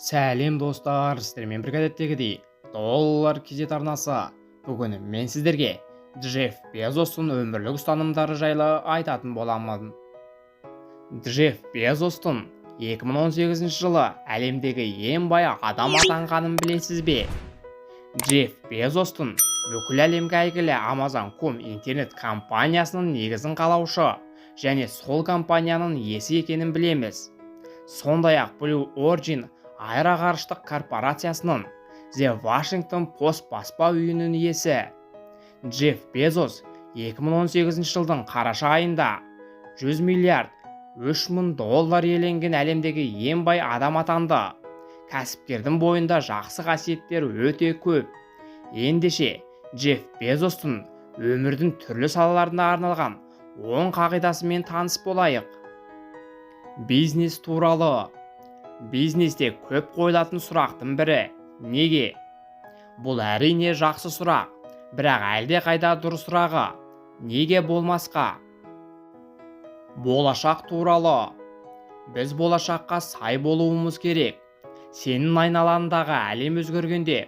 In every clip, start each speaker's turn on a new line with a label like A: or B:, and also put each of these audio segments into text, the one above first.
A: Сәлем, достар! Сіздермен бірге әдеттегідей Доллар KZ арнасы. Бүгін мен сіздерге Джефф Безостың өмірлік ұстанымдары жайлы айтатын боламын. Джефф Безостың 2018 жылы әлемдегі ең бай адам атанғанын білесіз бе? Джефф Безостың бүкіл әлемге әйгілі Amazon.com интернет компаниясының негізін қалаушы және сол компанияның иесі екенін білеміз. Сондай-ақ Blue Origin аэроғарыштық корпорациясының, The Washington Post баспа үйінің иесі. Джефф Безос 2018 жылдың қараша айында 100 миллиард 3 мың доллар иеленген әлемдегі ең бай адам атанды. Кәсіпкердің бойында жақсы қасиеттер өте көп. Ендеше, Джефф Безостың өмірдің түрлі салаларына арналған 10 қағидасымен таныс болайық. Бизнес туралы. Бизнесте көп қойылатын сұрақтың бірі: «Неге?» Бұл, әрине, жақсы сұрақ, бірақ әлде қайда дұрысырағы: «Неге болмасқа?» Болашақ туралы. Біз болашаққа сай болуымыз керек. Сенің айналаңдағы әлем өзгергенде,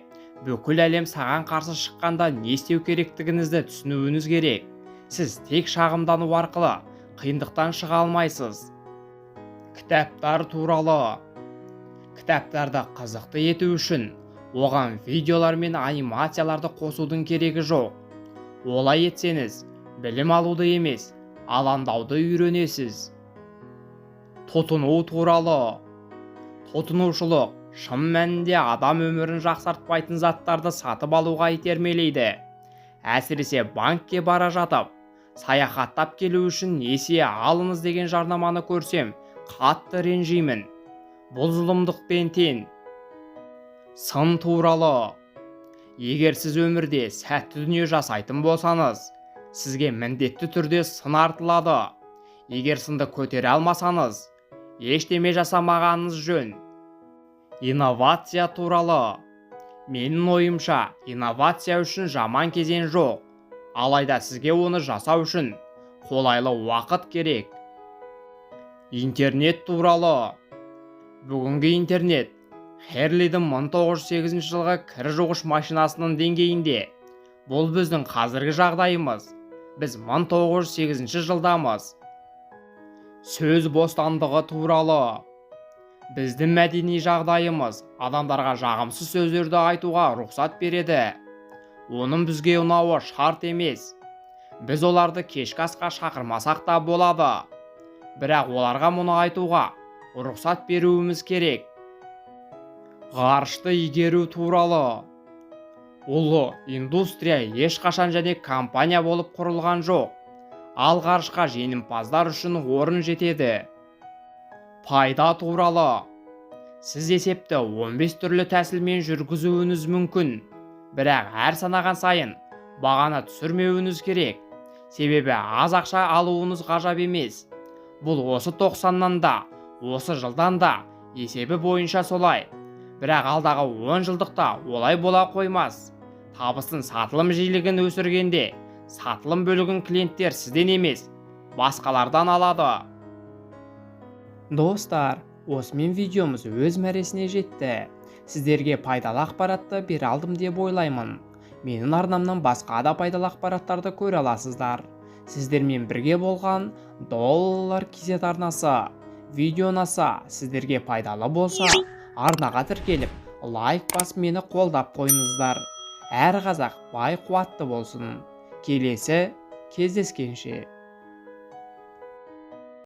A: бүкіл әлем саған қарсы шыққанда не істеу керектігіңізді түсінуіңіз керек. Сіз тек шағымдану арқылы қиындықтан шыға алмайсыз. Кітаптар туралы. Кітаптарды қызықты ету үшін оған видеолар мен анимацияларды қосудың керегі жоқ. Олай етсеңіз, білім алуды емес, алаңдауды үйренесіз. Тұтыну туралы. Тұтынушылық шын мәнінде адам өмірін жақсартпайтын заттарды сатып алуға итермелейді. Әсіресе банкке бара жатып, «Саяхаттап келу үшін несие алыңыз» деген жарнаманы көрсем, қатты ренжимін. Бұл зұлымдықпен тең. Сын туралы. Егер сіз өмірде сәтті дүние жасайтын болсаңыз, сізге міндетті түрде сын артылады. Егер сынды көтере алмасаңыз, ештеме жасамағаныңыз жөн. Инновация туралы. Менің ойымша, инновация үшін жаман кезең жоқ, алайда сізге оны жасау үшін қолайлы уақыт керек. Интернет туралы. Бүгінгі интернет Херлидің 1908 жылғы кір жуғыш машинасының деңгейінде. Бұл біздің қазіргі жағдайымыз. Біз 1908 жылдамыз. Сөз бостандығы туралы. Біздің мәдени жағдайымыз адамдарға жағымсыз сөздерді айтуға рұқсат береді. Оның бізге ұнауы шарт емес. Біз оларды кешкі асқа шақырмасақ та болады, бірақ оларға мұны айтуға рұқсат беруіміз керек. Ғарышты игеру туралы. Ұлы индустрия ешқашан және компания болып құрылған жоқ, ал ғарышқа жеңімпаздар үшін орын жетеді. Пайда туралы. Сіз есепті 15 түрлі тәсілмен жүргізуіңіз мүмкін, бірақ әр санаған сайын бағаны түсірмеуіңіз керек, себебі аз ақша алуыңыз ғажап емес. Бұл осы 90-нан да, осы жылдан да есебі бойынша солай, бірақ алдағы 10 жылдықта олай бола қоймас. Табыстың сатылым жиілігін өсіргенде, сатылым бөлігін клиенттер сізден емес, басқалардан алады. Достар, осымен видеомыз өз мәресіне жетті. Сіздерге пайдалы ақпаратты бере алдым деп ойлаймын. Менің арнамнан басқа да пайдалы ақпараттарды көре аласыздар. Сіздермен бірге болған Доллар KZ арнасы. Видео ұнаса, сіздерге пайдалы болса, арнаға тіркеліп, лайк басып, мені қолдап қойыңыздар. Әр қазақ бай қуатты болсын! Келесі кездескенше!